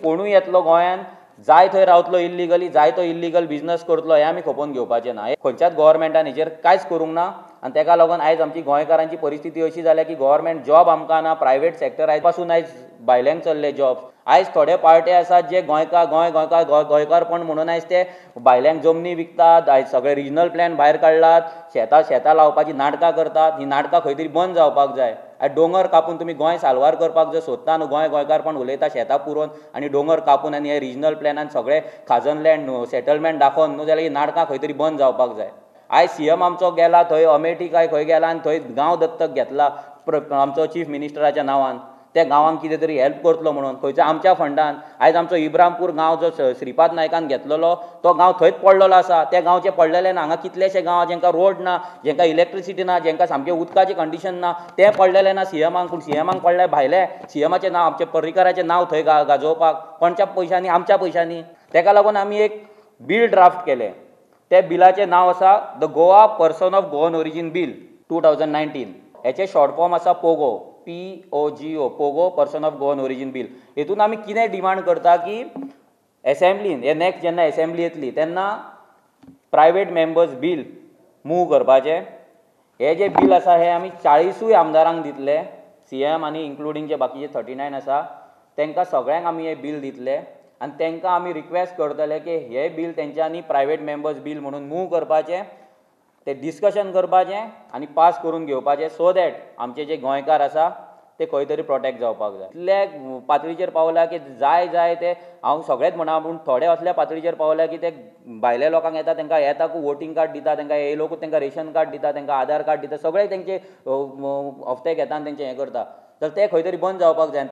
कोणूय येतलो गोंयान, जाय थंय रावतलो इल्लिगली, जाय तो इल्लिगल बिजनस करतलो, हें आमी खपोवन घेवपाचें ना. खंयच्याच गव्हर्मेंटान हेचेर कांयच करूंक ना आनी तेका लागून आयज आमची गोंयकारांची परिस्थिती अशी जाल्या की गव्हर्मेंट जॉब आमकां ना, प्रायवेट सेक्टर आयज पासून आयज भायल्यांक चल्ले जॉब. आयज थोडे पार्टे आसात जे गोंयकार गोंय गोंयकार गोंयकारपण म्हणून आयज ते भायल्यांक जमनी विकतात. आयज सगळे रिजनल प्लॅन भायर काडलात, शेतां शेतां लावपाची नाटकां करतात. ही नाटकां खंय तरी बंद जावपाक जाय. आयज दोंगर कापून तुमी गोंय साल्वार करपाक जर सोदता न्हू, गोंय गोंयकारपण उलयता, शेतां पुरोवन आनी दोंगर कापून आनी हे रिजनल प्लॅनान सगळे खाजन लँड सेटलमेंट दाखोवन न्हू, जाल्यार ही नाटकां खंय तरी बंद जावपाक जाय. आयज सीएम आमचो गेला थंय अमेठी काय खंय गेला आनी थंय गांव दत्तक घेतला आमचो चीफ मिनिस्टराच्या नांवान, त्या गांवांक कितें तरी हेल्प करतलो म्हणून. खंयच्या आमच्या फंडान आयज आमचो इब्रामपूर गांव जो श्रीपाद नायकान घेतलेलो तो गांव थंयच पडलेलो आसा. त्या गांवचे पडलेले ना. हांगा कितलेशे गांव जेंकां रोड ना, जेंकां इलेक्ट्रिसिटी ना, जेंकां सामकें उदकाचें कंडिशन ना, तें पडलेलें ना सीएमाक. पूण सीएमाक पडलें भायले सीएमाचें नांव, आमच्या पर्रीकाराचें नांव थंय गाजोवपाक. कोणच्या पयशांनी? आमच्या पयशांनी. तेका लागून आमी एक बील ड्राफ्ट केलें. त्या बिलाचें नांव आसा the Goa person of Goan origin bill 2019. हेचें शॉर्ट फॉर्म आसा POGO, POGO, POGO person of Goan origin bill. हेतून आमी कितें डिमांड करता की एसेंब्लीन हे नेक्स्ट जेन्ना एसेंब्ली येतली तेन्ना प्रायवेट मेंबर्स बील मूव करपाचें. हे जे बील आसा हे आमी 40 आमदारांक दितले, सीएम आनी इन्क्लुडींग जे बाकीचे 39 आसा तांकां सगळ्यांक आमी हे बील दितले आनी तांकां आमी रिक्वेस्ट करतले की हे बील तेंच्यांनी प्रायवेट मेंबर्स बील म्हणून मूव करपाचें, ते डिस्कशन करपाचें आनी पास करून घेवपाचें, सो that आमचे जे गोंयकार आसा ते खंय तरी प्रोटेक्ट जावपाक जाय. इतले पातळीचेर पावला की जाय जाय ते हांव सगळेच म्हणा, पूण थोडे असल्या पातळीचेर पावल्या की ते भायल्या लोकांक येता, तांकां येता वोटींग कार्ड दिता, तांकां हे लोकूच तांकां रेशन कार्ड दिता, तांकां आधार कार्ड दिता, सगळे तेंचे हफ्ते घेता आनी तेंचे हें करता. तर ते खंय तरी बंद जावपाक जाय.